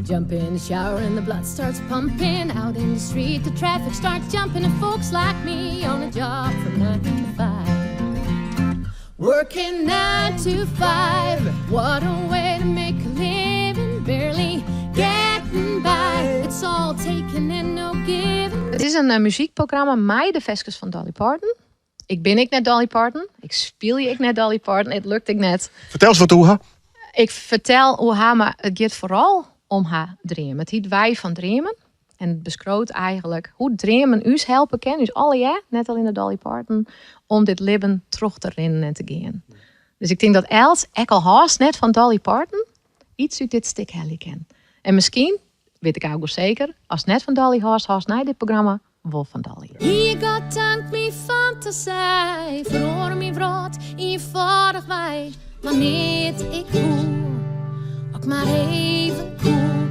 Jump in the shower and the blood starts pumping. Out in the street, the traffic starts jumping, and folks like me on a job from 9 to 5. Working 9 to 5. What a way to make a living, barely getting by. It's all taking and no giving. It is in muzykprogramma mei de ferskes fan Dolly Parton. Ik bin ek net Dolly Parton. Ik spylje ek net Dolly Parton. It lukt ek net. Fertel ris wat oer har. Ik fertel oer har, mar it giet foaral om har dream. It hjit Wei fan Dreamen. En it beskriuwt eigentlik hoe't dreamen ús helpe kin, ús allegear, net allinnich Dolly Parton, om dit libben troch te rinnen en te gean. Dus ik tink dat elts, ek al hâldst net fan Dolly Parton, yts út dit stik helje kin. En miskien, wit ik eigentlik wol seker, ast net fan Dolly hâldst, hâldst nei dit programma wol fan Dolly. Hear God tank myn fantasy, feroare myn wrâld ienfâldichwei. Wannear't ik woe, ok mar even koe.